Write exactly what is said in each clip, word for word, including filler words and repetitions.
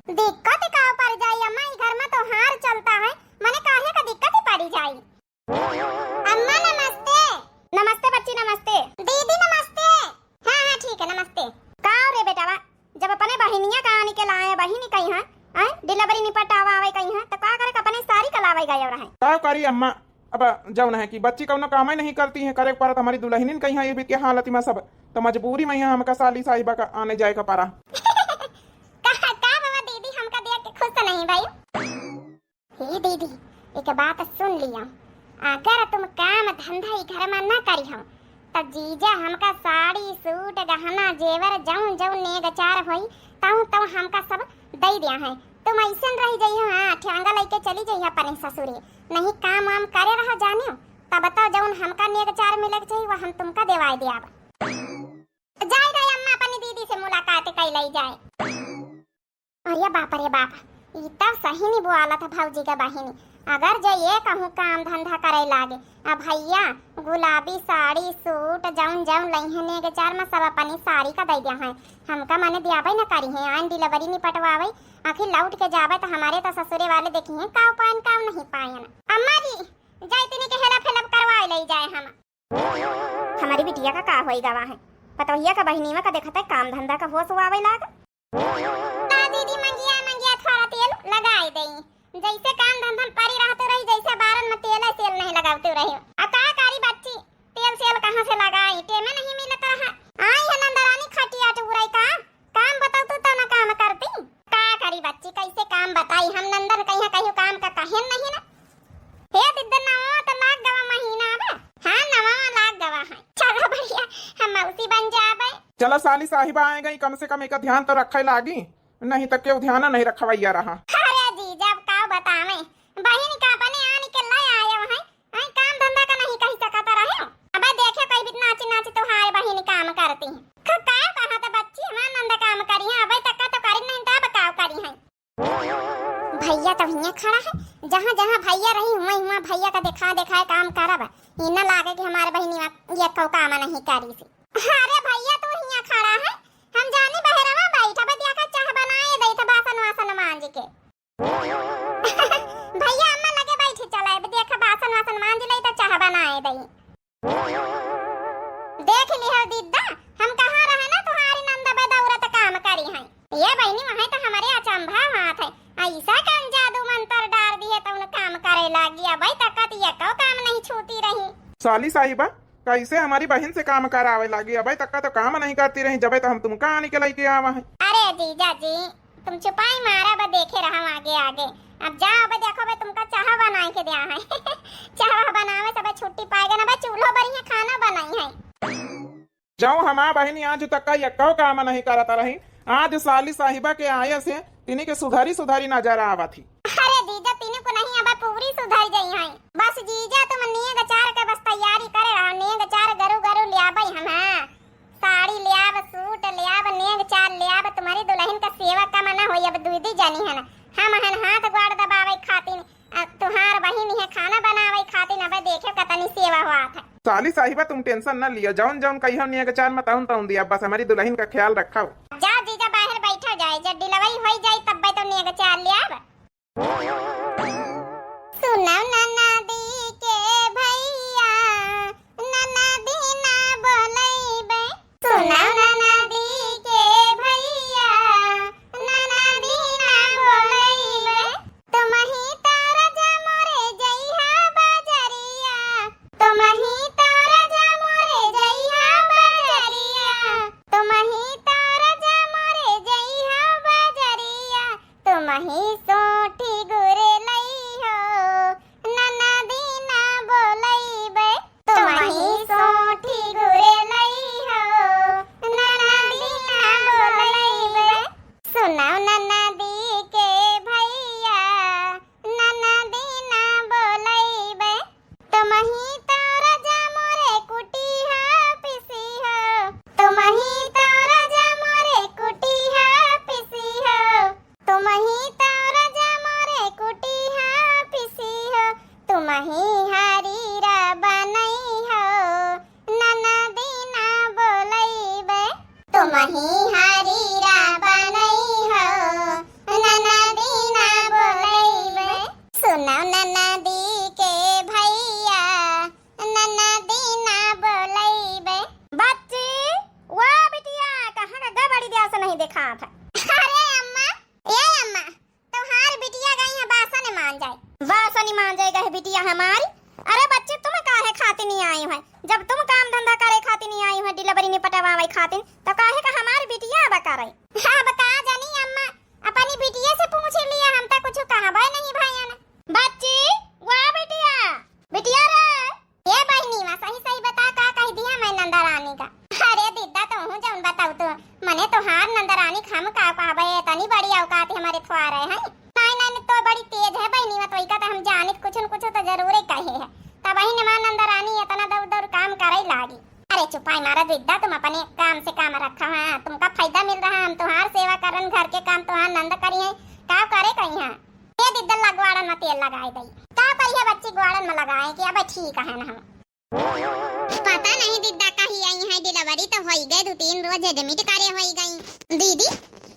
दिक्कत का पड़ जाई अम्मा, ई घर में तो हार चलता है, मने काहे का दिक्कत ही पड़ी जाई। अम्मा नमस्ते। नमस्ते बच्ची, नमस्ते। दीदी नमस्ते। हाँ, हाँ, ठीक है, नमस्ते। का रे बेटावा, जब अपने बहिनिया का आनी के लाए, बहिनी कहीं है, हैं? Delivery निपटावा आवे कहीं है, तो का करे के अपने सारी का लावे गए रहे? का करी अम्मा, अब जौन है कि बच्ची कौनो काम ही नहीं करती है, करे के परत हमारी दुल्हनिन कहीं है, ये भी के हालत में सब, तो मजबूरी में यहाँ हमका साली साहिबा का आने जाए का पड़ा। का, का बाबा दीदी हमका देख के खुश तो नहीं भाई? हे दीदी, एक बात सुन लिया, अगर तुम काम धंधा ई घर में न करिहो, तब जीजा हमका साड़ी, सूट, गहना, जेवर, जौन जौन नेगचार होई, तौन तौन हमका सब दई दिया है। तुम ऐसन रह जइहो, हाँ, ठेंगा लइके चली जइहो अपने ससुरे, नहीं काम वाम करे रहो जानियो, तब तो जौन हमका नेगचार मिले के चाहिए, वो हम तुमका देवाए दियाब। जाए रहे अम्मा, अपनी दीदी से मुलाकात कई लई जाए। अरे बाप रे बाप, ई तब सही नहीं बोलत है भौजी का बहिनी। अगर जे ये कहूँ काम धंधा करे लागे, आ भैया गुलाबी साड़ी सूट जौन जौन लइहे नेगचार में सब अपनी सारी का दे दिया है। हमका मने दियाबे न करी है, आन delivery निपटवावे, आखिर लौट के जाबे तो हमारे तो ससुरे वाले देखी हैं काव पायन काव नहीं पायन। अम्मा जी, जाए तिनी के हेल्प हेल्प करवाए ले जाए हम। हमारी बिटिया का का होई गवा है, पतोहिया का बहिनीवा का देखत है काम धंधा का होश आवे लाग। का दीदी मंगिया मंगिया थोड़ा तेल लगाई देई, जैसे काम धंधा में पड़ी रहते रही, जैसे बारन में तेल है तेल नहीं लगावते रही। आ का करी बच्ची, तेल सेल कहाँ से लगाई, टेमे नहीं मिलत रहा। आई है नंदरानी खटिया टुरई का, काम बताओ तू तो ना काम करती। का करी बच्ची, कैसे काम बताई, हम नंदन कहीं कहियो काम का कहेन नहीं ना। हे दीदी, नवा तो लाग गवा महीना अब। हाँ, नवा लाग गवा है। चलो बढ़िया, हम मौसी बन जाबे। चलो साली साहिबा आए गई, कम से कम एक ध्यान तो रखे लागी, नहीं तो केहू ध्यान नहीं रखवैया रहा। अरे जीजा, अब का बतावे, बहिन का अपने आन के ले आए हैं, आई काम धंधा का नहीं कही सकत रहे। अबे देखे कई बित नाची नाची तोहार बहिन काम करती है। ख-, का कहा तो बच्ची, हमार नंद काम करी है, अबे तक का तो करी नहीं, तब का करी है। भैया तो हियाँ खड़ा है, जहाँ जहाँ भैया रही, हुआं हुआं भैया का देखा देखाए काम करब। ई न लागे कि हमार बहिनी ये कौ काम नहीं करी से। अरे भैया तू हियाँ खड़ा है, हम जानी बहरवा बैठा बा, दिया का चाह बनाए दे, तो बासन वासन मांज के। भैया अम्मा लगे बैठी चला, अब देख बासन वासन मांज ले तो चाह बनाए दे। देख लिहो दीदा, हम कहाँ रहे ना तुम्हारी नंद बे दौरत काम करी हैं। ये बहिनी वहाँ तो हमारे अचंभा हाथ है, ऐसा कौन जादू मंत्र डाल दिए तो उन काम करे लागी। अब तक ये को काम नहीं छूटी रही। साली साहिबा, कैसे हमारी बहिन से काम करावे लागी? अबे तक का तो काम नहीं करती रही, जबे तो हम तुमका आने के लेके आवा है। अरे जीजा जी, तुम चुपाई मारा, अब देखे रहा आगे आगे। अब जाओ, अब देखो, अब तुमका चाह बनाए के दिया है। चाह बनावे सब छुट्टी पाएगा ना, अब चूल्हो बरी है, खाना बनाई है। जाओ, हमार बहिनी आज तक का यक्को काम नहीं करत रही, आज साली साहिबा के आए से तिनी के सुधारी सुधारी नजर आवत ही। अरे जीजा, तिनी को नहीं, अब पूरी सुधर गई हैं। बस जीजा, तुम नेग चार के बस तैयारी करे रहो, नेग चार गरु गरु ले आबे हम, हाँ। साड़ी ले आब, सूट ले आब, नेग चार ले आब, तुम्हारी दुल्हन का सेवा कम ना होई, अब दूधी जानी है ना। हम हन हाथ गोड़ दबावे खातिन, आ, तुहार बहिन है खाना बनावे खातिन, अब देखे कतनी सेवा हुआ था। साली साहिबा, तुम tension न लियो, जौन जौन कहियो नेग चार में तौन तौन दिया, बस हमारी दुल्हन का ख्याल रखो। जा जीजा, बाहर बैठा जाए, जब delivery होई जाए तब तो नेग चार ले आब। सुनौ ननदी के भैया, ननदी ना बोलैबे। सुनौ ननदी के भैया, ननदी ना बोलैबे। तुमही तो राजा मोरे जइहा बजरिया, तुमही तो राजा मोरे जइहा बजरिया, तुमही तो राजा मोरे जइहा बजरिया। तुमही सोंठी गुरे लइहो, ननदी ना बोलइबे। तुमही सोंठी गुरे लइहो, ननदी ना बोलइबे। सुनौ ननदी के भइया, ननदी ना बोलइबे। तुमही तो राजा मोरे कुटिहा पिसिहा, तुमही तो राजा मोरे कुटिहा पिसिहा, तुमही तो राजा मोरे मान जाए गए बिटिया हमारी। अरे बच्ची, तुम काहे खातिर नहीं आई है? जब तुम काम धंधा करे खातिर नहीं आई है, delivery निपटवावे खातिर, तो काहे का हमारी बिटिया अब करे? अब का जानी अम्मा, अपनी बिटिया से पूछ लिया, हम तो कुछ कहबे नहीं भैया ने। बच्ची, वाह बिटिया, बिटिया रे। ए बहिनी, वा सही सही बता, का कह दिया मैं नंदरानी का? अरे दीदा, तू हूँ जौन बताऊ तू, मने तोहार नंदरानी का हम का कहबे, इतनी बड़ी औकात हमारे थ्वारे है। नहीं, नहीं, तो बड़ी तेज है बहिनी, वा तो इका तो हम जानित कुछ न कुछ तो जरूरे कहे है। तब वही नमा नंदरानी इतना दौड़ दौड़ काम करे लागी। अरे चुपाई मारा दीदा, तुम अपने काम से काम रखा है, तुमका फायदा मिल रहा है, हम तुम्हार सेवा करन, घर के काम तुम्हार नंद करी है, का करे कही है? ए दीदा, ला ग्वाड़न में तेल लगाए दई। का करिए बच्ची, ग्वाड़न में लगाए कि अब ठीक है ना हम। पता नहीं दीदा, कही आई है, delivery तो होई गए, दो तीन रोज admit करे होई गई। दीदी,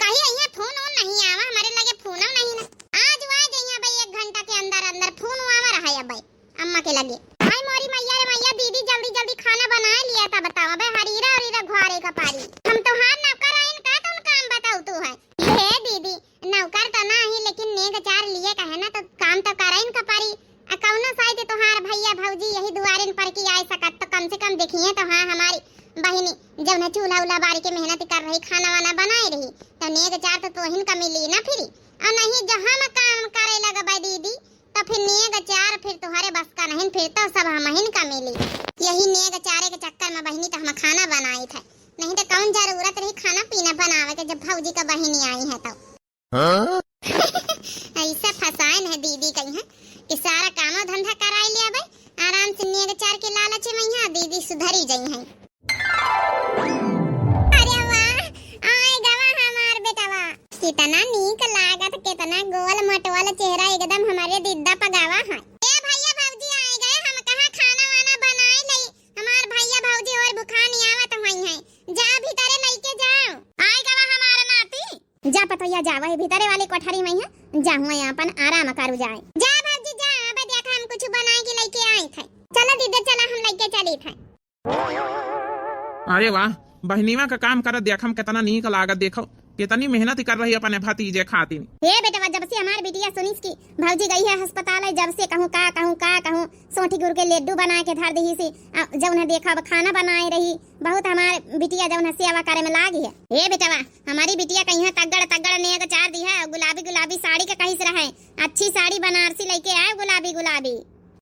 कही आई है, फोन वोन नहीं आवा, हमारे लगे फोन नहीं ना। आज आ जाइए भाई, एक घंटा के अंदर अंदर फोन आवा रहा है भाई अम्मा के लगे। हाय मोरी मैया रे मैया, दीदी जल्दी जल्दी खाना बनाए लिया था, बताओ अबे हरीरा हरीरा घुआरे का पारी। हम तोहार नौकर आइन का, तुम काम बताऊ तू है? हे दीदी, नौकर तो ना ही, लेकिन नेग चार लिए कहे ना, तो काम तो करइन का परी। आ कौनो शायद तोहार भैया भौजी यही दुआरिन पर की आए सकत, तो कम से कम देखिए तो हाँ, हमारी बहिनी जौन चूल्हा उल्हा बारी के मेहनत कर रही, खाना वाना बनाए रही, तो नेग चार तो तोहिन का मिली ना फिरी। और नहीं, जहाँ में काम करे लगबे दीदी, तो फिर नेग चार फिर तोहरे बस का नहीं, फिर तो सब हमहिन का मिली। यही नेग चारे के चक्कर में बहिनी तो हम खाना बनाई थे, नहीं तो कौन जरूरत रही खाना पीना बनावे के, जब भौजी का बहिनी आई है तो। हाँ? ऐसा फसायन है दीदी कही है कि सारा कामो धंधा कराई लिया भाई, आराम से नेग चार के लालच में यहाँ दीदी सुधरी जाई है। अरे वाह, आए गवा हमार बेटवा। कितना नीक लागत, कितना गोल मटोल चेहरा, एकदम हमारे दीदा पगावा है। ए भैया भौजी आए गए, हम कहाँ खाना वाना बनाए लई, हमार भैया भौजी और भुखानी आवत हुई हैं। जा भीतरे लइके जाओ। आए गवा हमार नाती। जा पतोहिया जा, वही भीतरे वाली कोठरी में है, जा हुआ अपन आराम करू जाए। जा भौजी जा, अब देखा हम कुछ बनाए के लइके आए थे। चलो दीदा, चला हम लइके चली थे। अरे वाह, बहिनीवा का काम करत देखम कितना नीक लागत। देखो कितनी मेहनत कर रही अपने भतीजे खातिर। हे बेटवा, जब से हमार बिटिया सुनिस की भौजी गई है अस्पताल, जब से कहूँ का कहूँ का कहूँ, सोंठी गुड़ के लड्डू बना के धर दही से, आ, जौन है देखा अब खाना बनाए रही, बहुत हमार बिटिया जौन है सेवा करे में लागी है। हे बेटवा, हमारी बिटिया कहीं है तगड़ तगड़ नेग चार दी है, गुलाबी गुलाबी साड़ी के कहीं से रहे, अच्छी साड़ी बनारसी लइके आए गुलाबी गुलाबी।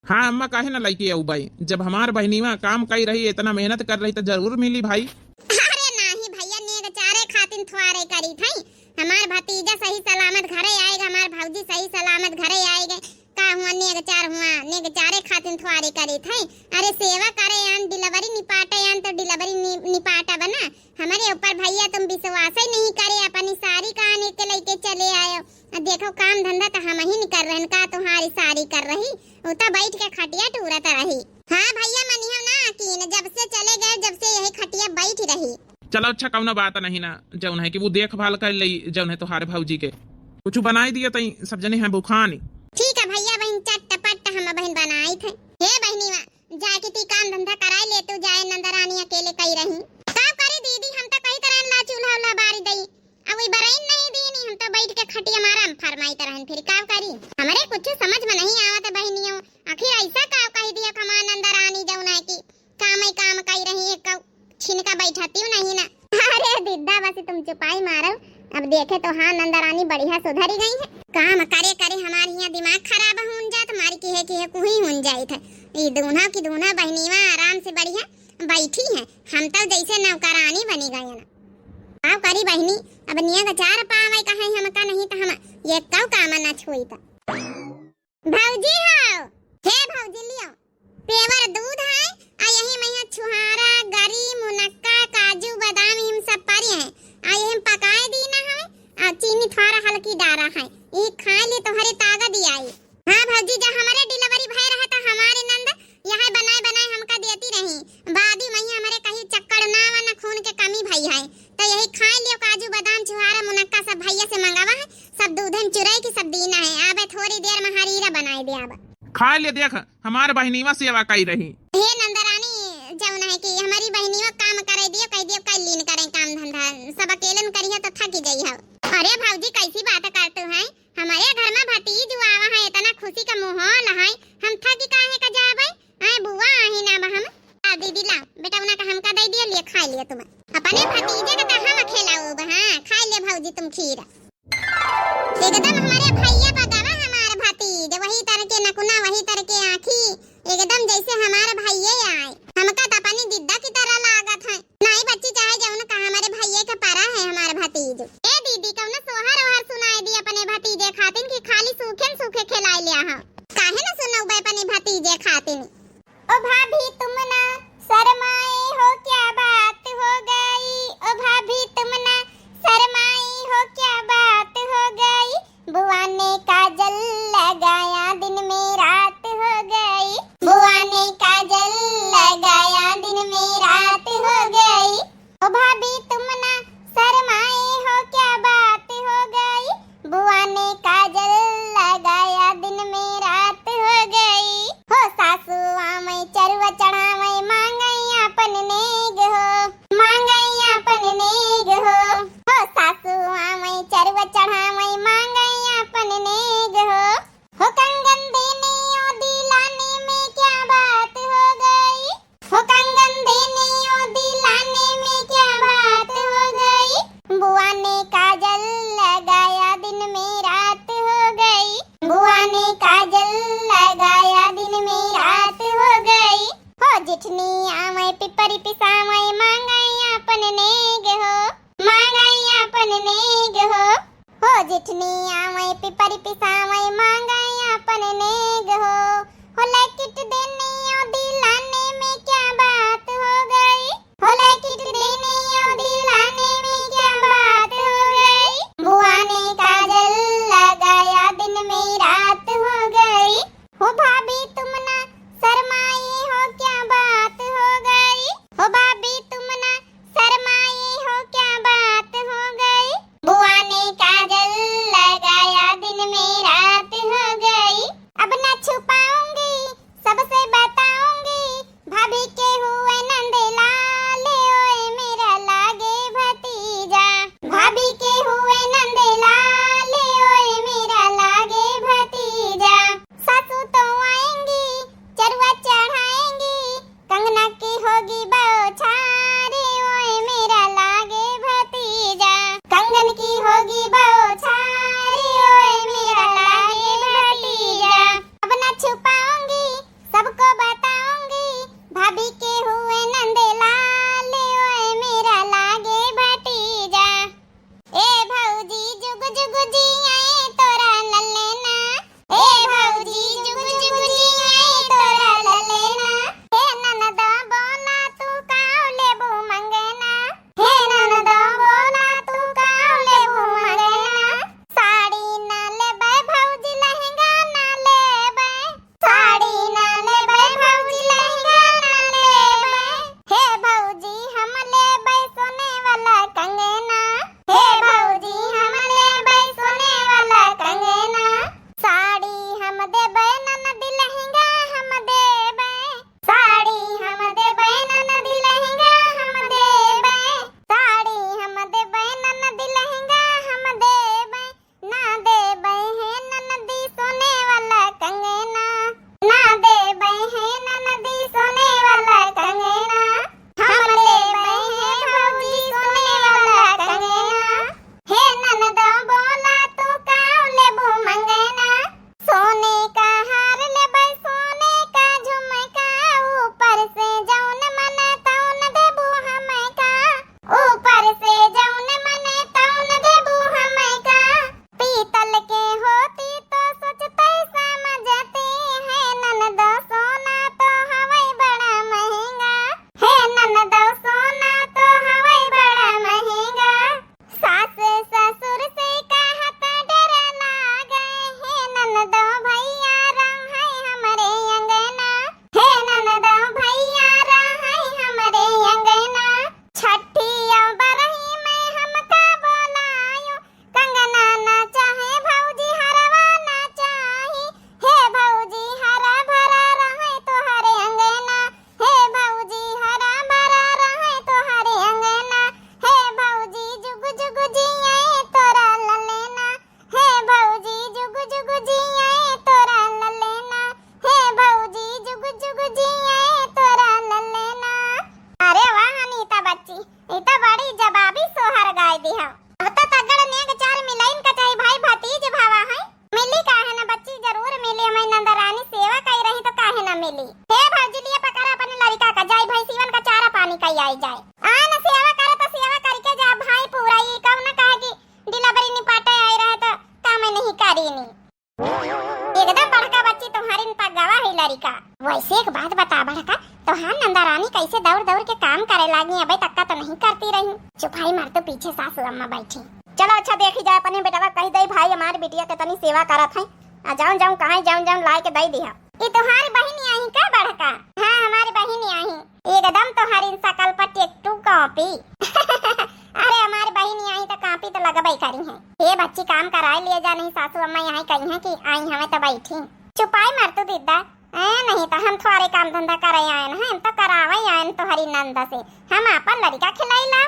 हाँ अम्मा, काहे ना लइके आऊ बाई, जब हमार बहिनीवा काम कई रही, इतना मेहनत कर रही, तो जरूर मिली भाई। अरे नाही भैया, नेग चारे खातिन थ्वारे करी थई। हमार भतीजा सही सलामत घरे आएगा, हमार भौजी सही सलामत घरे आएगा। का हुआ नेग चार हुआ, नेग चारे खातिन थ्वारे करी थई। अरे सेवा करे आन, delivery निपाटे आन तो delivery नि-, निपाटा बना। हमरे ऊपर भैया तुम विश्वास ही नहीं करे, अपनी सारी कहानी के लइके चले आयो। आ देखो, काम धंधा तो हम ही नहीं कर रहे, का तुम्हारी सारी कर रही, वो तो बैठ के खटिया टूरत रही। हाँ भैया, मनिहो ना कीन, जब से चले गए, जब से यही खटिया बैठ रही। चलो अच्छा, कौनो बात नहीं ना, जौन है कि वो देखभाल कर ले, जौन है तुम्हारे भौजी के। कुछ बनाई दिए तई, सब जने हैं भूखानी। ठीक है भैया, बहन चट्ट पट्ट हम बहन बनाई थे। हे बहनी वा, जाके ती काम धंधा कराए ले, तू जाए नंदरानी अकेले कई रही। का करी दीदी, हम तो कही तरह ला चूल्हा उल्हा बारी दई, अब वही बरइन नहीं दीनी, हम तो बैठ के खटिया मारा हम फरमाइत रहन, फिर का करी? हमरे कुछ समझ में नहीं आवत बहनियों, आखिर ऐसा का कह दिया कमा नंदरानी जौन है कि काम ही काम कही रही, एक छिन का बैठती नहीं ना। अरे दीदा, बस तुम चुपाई मारो, अब देखे तो हाँ नंदरानी बढ़िया सुधरी गई है। काम करे करे हमारे यहाँ दिमाग खराब होन जात, मारी की है की है कुही होन जाइत है। ये दूना की दूना बहनीवा आराम से बढ़िया बैठी है, हम तो जैसे नौकरानी बनी गए ना। का करी बहिनी, अब नियग चार पावे कहे हमका, नहीं तो हम ये कौ काम न छुई त। भौजी हो, हे भौजी लियो, पेवर दूध है, आ यही में यहाँ छुहारा, गरी, मुनक्का, काजू, बादाम, इम सब परी है, आ यही में पकाए दी ना है, आ चीनी थोड़ा हल्की डारा है, ये खाए ले तोहरे ताकत आई। हाँ भौजी, जब हमारे delivery भय रहा था, हमारे नंद यह बनाए बनाए हमका देती रही। बादी मई हमारे कहीं चक्कर ना आवा, ना खून के कमी भई है, तो यही खाए लियो काजू, बादाम, छुहारा, मुनक्का सब भैया से मंगावा है, सब दूधे में चुराई की सब दीना है। आबे थोड़ी देर में हरीरा बनाए दे आबे। खाए ले देख, हमारे बहिनीवा सेवा कई रही। हे नंदरानी, जौन है कि हमारी बहिनीवा काम करे दियो, कह दियो कई लीन करें काम धंधा, सब अकेले में करिए तो थकी जाई हो। अरे भौजी, कैसी बात करते हैं? हमारे घर में भतीज आवा है, इतना खुशी का माहौल है, हमारे भैया पा गवा हमार भतीज, वही तर के नकुना, वही तर के आँखी, एकदम जैसे हमार भैये आए। हमका त अपनी दिद्दा की तरह लागत है। नाई बच्ची, चाहे जौन का, हमारे भैये के परा है हमार भतीज। ए दीदी, कौनो सोहर ओहर सुनाई दी अपने भतीजे खातिन कि खाली सूखे न सूखे खिलाई लिया हो। काहे न सुनौबे अपने भतीजे खातिन? ओ भाभी तुम ना शर्माए हो, क्या बात हो गई? ओ भाभी तुम ना शर्माए हो, क्या बात हो गई? बुआ ने काजल लगाया, दिन में रात हो गई। बुआ ने काजल लगाया, दिन में रात हो गई। ओ भाभी तुम ना शर्माए हो, क्या बात हो गई? बुआ ने काजल लगाया, दिन में रात हो गई। हो सासु आवै चरुआ चढ़ावै, मांगै आपन नेग हो, मांगै आपन नेग हो। हो सासु आवै चरुआ चढ़ावै, मांगै आपन नेग हो। हो कंगन देने ओ दिलाने में क्या बात हो गई? हो कंगन देने ओ दिलाने में क्या बात हो गई? बुआ ने काजल लगाया, दिन में रात हो गई। बुआ ने काजल लगाया, दिन में रात हो गई। हो जिठनी आवै पिपरी पिसावै, मांगै आपन नेग हो, मांगै आपन नेग हो। हो जिठनी आवै पिपरी पिसावै, मांगै आपन नेग हो। हो लैकिट देने ओ दिलाने में क्या बात हो गई? हो लैकिट देने ओ दिलाने में क्या बात हो गई? बुआ ने काजल लगाया, दिन में रात हो गई। हो भाभी तुम ना शर्माए हो, क्या बात हो गई? हो भाभी तुम ना शर्माए हो, क्या बात हो गई? बुआ ने काजल लगाया, दिन में रात हो गई। अब ना छुपाऊंगी, सबसे बता एकदम बड़का बच्ची तुम्हारी न पगवा है लड़िका। वैसे एक बात बता बड़का, तोहार नंदा रानी कैसे दौड़ दौड़ के काम करे लागी, अबे तक का तो नहीं करती रही। चुपाई मार, तो पीछे सासू अम्मा बैठी। चलो अच्छा देखी जाए, अपने बेटवा कही दे भाई हमारी बिटिया के तनी सेवा करत है। आ जाऊन जाऊन कहाँ जाऊन जाऊन लाए के दे दिया। ई तोहार बहिनी आई का बड़का? हाँ हमारी बहिनी आई। एकदम तोहारी सकल पर टेटू कॉपी। अरे हमारी बहिनी आई तो कॉपी तो लगबे करी है। ए बच्ची काम कराए लिए जा, नहीं सासू अम्मा यहाँ कही है कि आई हमें तो बैठी। चुपाई मार तू दीदा। ए, नहीं तो हम थोड़े काम धंधा करे आयन हैं, हम तो करावे आयन तोहरी नंद से। हम आपन लड़िका खिलाई लाओ।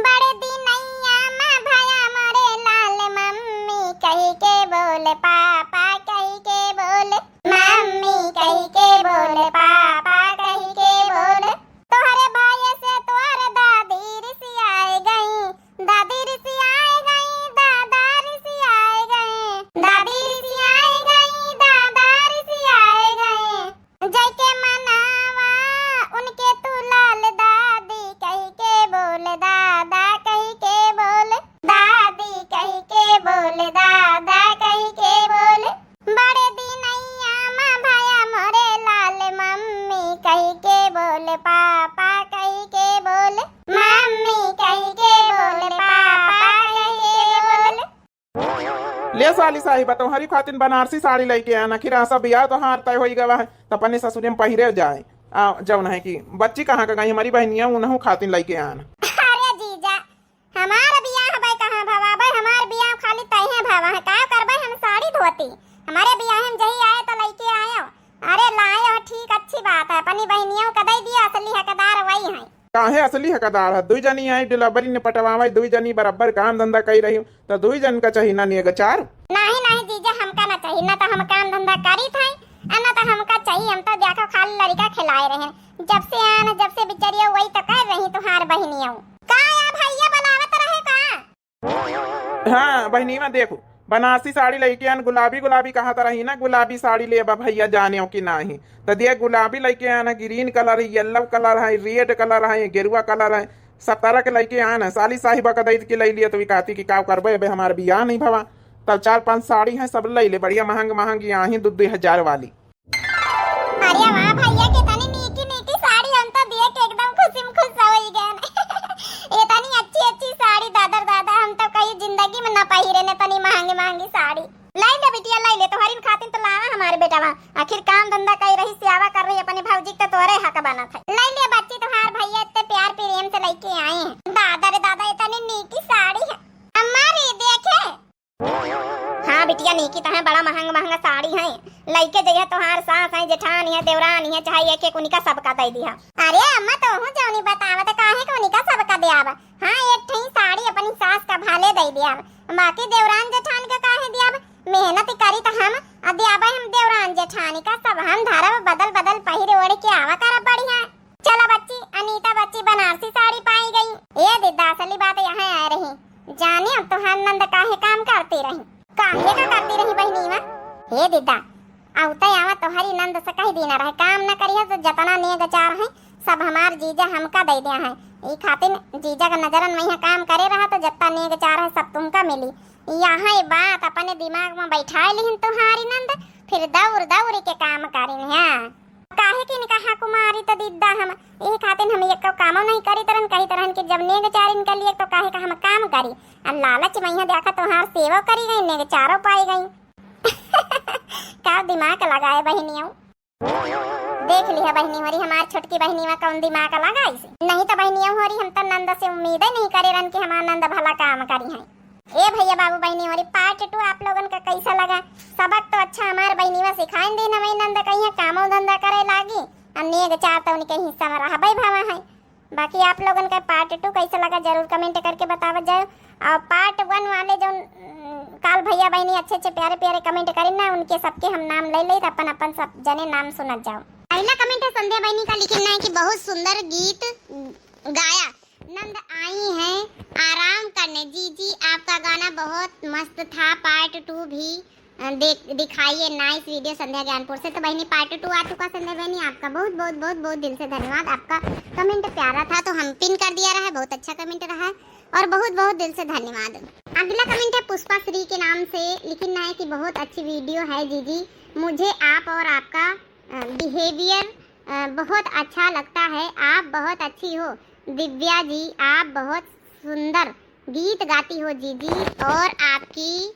बड़े दिनैया मा भया मोरे लाल, मम्मी कही के बोल, पापा कही के बोल, मम्मी कही के बोल, पापा कही के बोल। तोहरे भाई से तोहर दादी रिसियाए गई, दादी रिसियाए गई, दादा रिसियाए गए, दादी रिसियाए गई, दादा रिसियाए गए। जैके मनावा उनके तू लाल, दादी कही के बोल, दादा कही के बोल, दादी कही के बोल, दादा कही के बोल। बड़े दिनैया मा भया मोरे लाल, मम्मी कही के बोल, पापा कही के बोल, मम्मी कही के बोल, पापा कही के बोल। ले साली साहिबा, तोहरी खातिन बनारसी साड़ी लइके आना, खिरासा बियाह तोहार तय होई गवा है, त अपने ससुरे में पहिरे जाए। आ, जौन है कि बच्ची कहाँ का गई, हमारी बहनिया उनहु खातिन लइके आना। अरे जीजा, हमार बियाह बे कहाँ भवा बे, हमार बियाह खाली तइहे भवा है, का करबे हम साड़ी धोती, हमारे बियाह में जही आए तो लइके आयो। अरे लायो, ठीक अच्छी बात है, अपनी बहनियों का दे दिया, असली हकदार वही है। काहे असली हकदार है? दुई जनी आई डिलीवरी ने पटवावे, दुई जनी बराबर काम धंधा कई रही, तो दुई जन का चाहिए ना नेग चार? नहीं, नहीं जीजा, हमका ना चाहिए, ना तो हम काम धंधा करी थे, आ ना तो हमका चाहिए, हम तो देखो खाली लड़िका खिलाए रहे, जब से आन, जब से बिचरिया वही तो कर रही तुहार बहनियों। का या भैया बुलावत रहे का? हाँ बहनीवा, देखो, बनारसी साड़ी लइके आन, गुलाबी गुलाबी कहत रही ना, गुलाबी साड़ी लेबा भैया, जानेव कि नाही। त दिया गुलाबी लइके आन, ग्रीन कलर है, येलो कलर है, रेड कलर है, गेरुआ कलर है, सब तरह के लइके आन। साली साहिबा का दैद के लइ लिया, तो वी कहती कि का करबे, अबे हमार बियाह नहीं भवा। तब चार पांच साड़ी है, सब लइ ले, बढ़िया महंग महंग, यहाँ ही दो दो हजार वाली। अरे वाह भैया, कितनी नीकी नीकी साड़ी, हम तो देख के एकदम खुशी में खुश होई गए। इतनी अच्छी अच्छी साड़ी दादर दादा, हम तो कहीं जिंदगी में ना पहिरे ने, इतनी महंगी महंगी साड़ी। लाई ले बिटिया, लाई ले, तोहरी खातिन तो लावा हमारे बेटवा। आखिर काम धंधा कई रही, सेवा कर रही अपने भौजी के, तो तोरे हक बनत है। लाई ले बच्ची, तोहार भैया इतने प्यार प्रेम से लइके आए हैं। दादा रे दादा, इतनी नीकी साड़ी है। अम्मा रे देखे, हाँ बिटिया, नीकी तहें बड़ा महंग महंगा साड़ी है, लइके जइहे तोहार सास है, जेठानी है, देवरानी है, चाहे एक एक उनका सबका दे दिया। अरे अम्मा, तोहू जौनी बतावत, काहे के उनका सबका देब? हाँ, एक ठई साड़ी अपनी सास का भाले दे देब, बाकी देवरान जेठान का काहे देब? मेहनत करी त हम, आ देब हम देवरान जेठानी का, सब हम धरब, बदल बदल पहिरे ओढ़ के आवा करब बढ़िया। चला बच्ची, अनीता बच्ची बनारसी साड़ी पाई गई। ए दीदा, असली बात यहाँ आ रही। जाने अब तोहार नंद काहे काम करती रही, काहे का करती रही बहनीवा? हे दीदा, आवते आवा तोहरी नंद से कह दीना रहे, काम न करिया तो जतना नेग चार है, सब हमार जीजा हमका दे दिया है। ई खातिन जीजा का नजरन में यहाँ काम करे रहा तो जत्ता नेग चार है, सब तुमका मिली। यहाँ ये बात अपने दिमाग में बैठाए लिहिन तोहारी नंद, फिर दौड़ दौड़ के काम करिन है। काहे कि इनका हक मारी त दीदा हम, यही खातिर हम एक कामो नहीं करी तरन, कही तरन कि जब नेग चार इनका लिए तो काहे का हम काम करी। आ लालच में यहाँ देखा तोहार सेवा करी गई, नेग चारो पाई गई। का दिमाग लगाए बहनियों। देख लिहा बहनी होरी, हमार छोटकी बहनीवा कौन दिमाग लगाई से। नहीं तो बहनियों होरी हम तो नंद से उम्मीद ही नहीं करे रहन कि हमार नंद भला काम करी हैं। ए भैया बाबू बहनी होरी, part two आप लोगन का कैसा लगा? सबक तो अच्छा हमार बहनीवा सिखाइन दीन, हमें नंद कहिया कामो धंधा करे लागी, आ नेग चार तो उनके हिस्सा में रहबे भवा है। बाकी आप लोगन का part two कैसा लगा जरूर comment करके बतावत जाओ। और part one वाले जो, उम, काल भैया बहनी अच्छे अच्छे प्यारे प्यारे comment करें ना, उनके सबके हम नाम ले ले, अपन अपन सब जने नाम सुनत जाओ। पहला comment है संध्या बहनी का, लिखिन ना कि बहुत सुंदर गीत गाया। नंद आई हैं आराम करने। जी, जी, आपका गाना बहुत मस्त था, part two भी, अ, देख, दिखाइए, nice video संध्या ज्ञानपुर से। तो बहनी, part two आ चुका संध्या बहनी, आपका बहुत, बहुत, बहुत, बहुत दिल से धन्यवाद। आपका comment प्यारा था तो हम pin कर दिया रहा है, बहुत अच्छा comment रहा है और बहुत, बहुत दिल से धन्यवाद। अगला कमेंट है पुष्पा श्री के नाम से, लिखिन है कि बहुत अच्छी वीडियो है जीजी, मुझे आप और आपका, अ, बिहेवियर, अ, बहुत अच्छा लगता है, आप बहुत अच्छी हो। दिव्या जी, आप बहुत सुंदर गीत गाती हो जीजी, और आपकी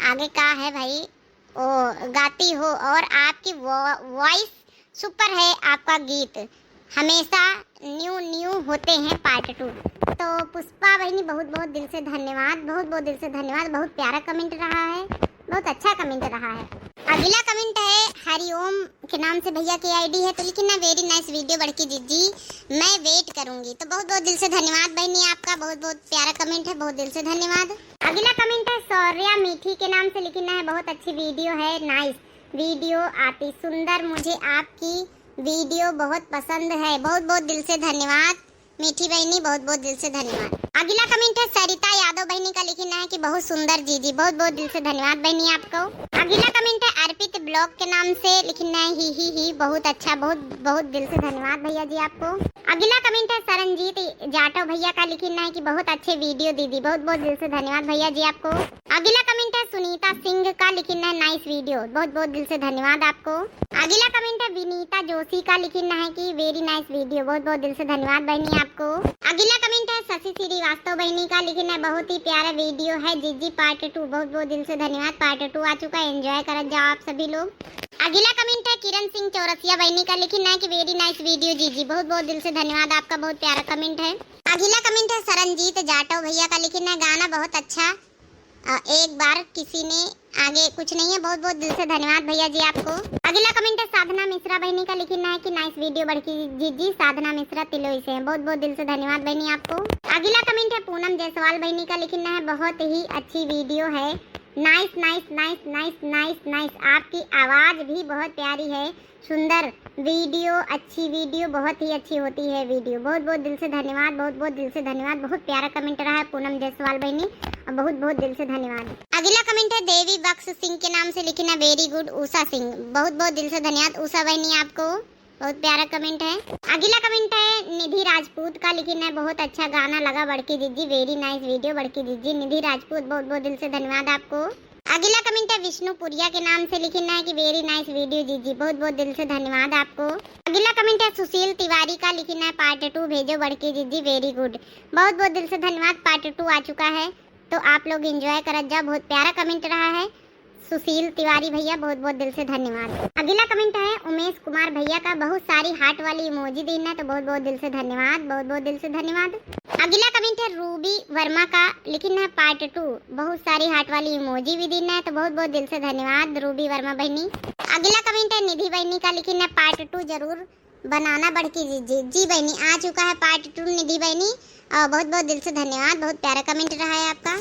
आगे का है भाई, ओ, गाती हो और आपकी वो-, वॉइस सुपर है, आपका गीत हमेशा न्यू न्यू होते हैं पार्ट टू। तो पुष्पा बहिनी बहुत बहुत दिल से धन्यवाद, बहुत बहुत दिल से धन्यवाद, बहुत प्यारा कमेंट रहा है, बहुत अच्छा कमेंट रहा है। अगला कमेंट है हरिओम के नाम से भैया की आईडी है, तो लिखिन है, "Very nice video बड़की जीजी, मैं वेट करूंगी।" तो बहुत बहुत दिल से धन्यवाद बहनी आपका, बहुत बहुत प्यारा कमेंट है, बहुत दिल से धन्यवाद। अगला कमेंट है शौर्या मीठी के नाम से, लिखिन है, "बहुत अच्छी वीडियो है, नाइस वीडियो, अति सुंदर, मुझे आपकी वीडियो बहुत पसंद है।" बहुत बहुत दिल से धन्यवाद मीठी बहनी, बहुत बहुत दिल से धन्यवाद। अगला कमेंट है सरिता यादव बहनी का, लिखिन है कि बहुत सुंदर जीजी, बहुत बहुत दिल से धन्यवाद बहनी आपको। अगला कमेंट है अर्पित ब्लॉग के नाम से, लिखिन है, "ही ही ही, बहुत अच्छा, बहुत बहुत दिल से धन्यवाद भैया जी आपको।" अगला कमेंट है सरनजीत जाटव भैया का, लिखिन है कि बहुत अच्छे वीडियो दीदी, बहुत बहुत दिल से धन्यवाद भैया जी आपको। अगला कमेंट है सुनीता सिंह का, लिखिन है, "नाइस वीडियो।" बहुत बहुत दिल से धन्यवाद आपको। अगला कमेंट है विनीता जोशी का, लिखिन है कि "Very nice video।" बहुत बहुत दिल से धन्यवाद बहनी आपको। अगला कमेंट है शशि श्रीवास्तव बहनी का, लिखिन है, "बहुत ही प्यारा वीडियो है जीजी, पार्ट टू।" बहुत बहुत दिल से धन्यवाद, पार्ट टू आ चुका है, एंजॉय करत जाओ आप सभी लोग। अगला कमेंट है किरण सिंह चौरसिया बहनी का, लिखिन है कि "Very nice video जीजी।" बहुत बहुत दिल से धन्यवाद आपका, बहुत प्यारा कमेंट है। अगला कमेंट है सरनजीत जाटव भैया का, लिखिन है, "गाना बहुत अच्छा।" अ, एक बार किसी ने आगे कुछ नहीं है। बहुत बहुत दिल से धन्यवाद भैया जी आपको। अगला कमेंट है साधना मिश्रा बहनी का, लिखिन है कि "नाइस वीडियो बड़की जीजी।" साधना मिश्रा तिलोई से हैं, बहुत बहुत दिल से धन्यवाद बहनी आपको। अगला कमेंट है पूनम जायसवाल बहनी का, लिखिन है, "बहुत ही अच्छी वीडियो है, नाइस नाइस नाइस नाइस नाइस नाइस, आपकी आवाज़ भी बहुत प्यारी है।" सुंदर वीडियो, अच्छी वीडियो, बहुत ही अच्छी होती है वीडियो। बहुत बहुत दिल से धन्यवाद, बहुत बहुत दिल से धन्यवाद। बहुत प्यारा कमेंट रहा है पूनम जायसवाल बहनी, और बहुत बहुत दिल से धन्यवाद। अगला कमेंट है देवी बख्श सिंह के नाम से, लिखिन है, "Very good उषा सिंह।" बहुत बहुत दिल से धन्यवाद उषा बहनी आपको, बहुत प्यारा कमेंट है। अगला कमेंट है निधि राजपूत का, लिखिन है, "बहुत अच्छा गाना लगा बड़की जीजी, very nice video बड़की जीजी।" निधि राजपूत, बहुत बहुत दिल से धन्यवाद आपको। अगला कमेंट है विष्णुपुरिया के नाम से, लिखिन है कि "Very nice video जीजी।" बहुत बहुत दिल से धन्यवाद आपको। अगला कमेंट है सुशील तिवारी का, लिखिन है, "पार्ट टू भेजो बड़की जीजी, very good।" बहुत बहुत दिल से धन्यवाद, पार्ट टू आ चुका है, तो आप लोग एंजॉय करत जाओ। बहुत प्यारा कमेंट रहा है सुशील तिवारी भैया, बहुत बहुत दिल से धन्यवाद। अगला कमेंट है उमेश कुमार भैया का, बहुत सारी हार्ट वाली इमोजी दीन है, तो बहुत बहुत दिल से धन्यवाद, बहुत बहुत दिल से धन्यवाद। अगला कमेंट है रूबी वर्मा का, लिखिन है पार्ट टू, बहुत सारी हार्ट वाली इमोजी भी दीन है, तो बहुत बहुत दिल से धन्यवाद रूबी वर्मा बहनी। अगला कमेंट है निधि बहनी का, लिखिन है पार्ट टू जरूर बनाना बड़की जीजी। जी बहनी, आ चुका है पार्ट टू निधि बहनी, और बहुत बहुत दिल से धन्यवाद, बहुत प्यारा कमेंट रहा है आपका।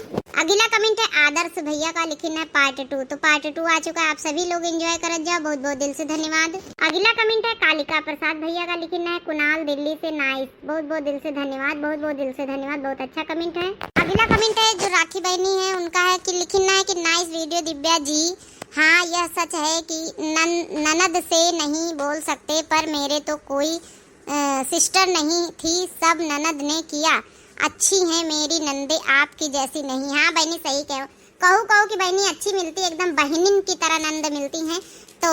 अगला कमेंट है आदर्श भैया का, लिखिन है पार्ट टू, तो पार्ट टू आ चुका है, आप सभी लोग एंजॉय करत जाओ, बहुत बहुत दिल से धन्यवाद। अगला कमेंट है कालिका प्रसाद भैया का, लिखिन है कुणाल दिल्ली से, नाइस। बहुत बहुत दिल से धन्यवाद, बहुत बहुत दिल से धन्यवाद, बहुत अच्छा कमेंट है। अगला कमेंट है जो राखी बहनी है उनका है कि लिखिन है कि "नाइस वीडियो दिव्या जी, हाँ यह सच है कि नन-, ननद से नहीं बोल सकते, पर मेरे तो कोई, अ, सिस्टर नहीं थी, सब ननद ने किया। अच्छी हैं मेरी नंदे, आपकी जैसी नहीं।" हाँ बहनी सही कहो, कहू कहू कि बहनी अच्छी मिलती, एकदम बहनिन की तरह नंद मिलती हैं। तो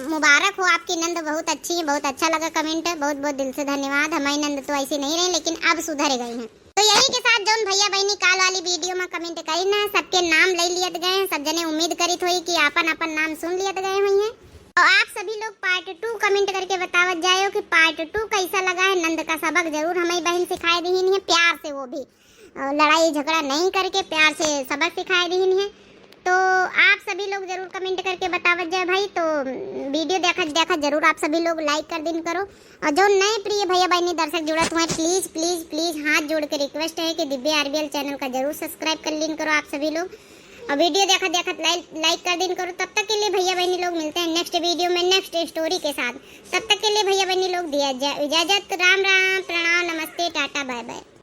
मुबारक हो आपकी नंद, बहुत अच्छी है, बहुत अच्छा लगा कमेंट, बहुत बहुत दिल से धन्यवाद। हमारी नंद तो ऐसी नहीं रही, लेकिन अब सुधर गई हैं। तो यही के साथ जौन भैया बहनी काल वाली वीडियो में कमेंट करी ना, सबके नाम ले लियत गए हैं, सब जने उम्मीद करित होई कि आपन आपन नाम सुन लियत गए हुई हैं। और आप सभी लोग पार्ट टू कमेंट करके बतावत जायो कि पार्ट टू कैसा लगा है। नंद का सबक जरूर हमारी बहन सिखाए दीन है, प्यार से, वो भी, अ, लड़ाई झगड़ा नहीं करके प्यार से सबक सिखाए दीन है। तो आप सभी लोग जरूर कमेंट करके बतावत जाए भाई। तो वीडियो देखत देखत जरूर आप सभी लोग लाइक कर दीन करो। और जो नए प्रिय भैया बहनी दर्शक जुड़त हुए, प्लीज प्लीज प्लीज हाथ जोड़ के रिक्वेस्ट है कि दिव्या आरबीएल चैनल का जरूर सब्सक्राइब कर लीन करो आप सभी लोग। और वीडियो देखत देखत लाइक लाइक कर दीन करो। तब तक के लिए भैया बहनी लोग मिलते हैं नेक्स्ट वीडियो में नेक्स्ट स्टोरी के साथ। तब तक के लिए भैया बहनी लोग दिया जा इजाजत। राम राम, प्रणाम, नमस्ते, टाटा, बाय बाय।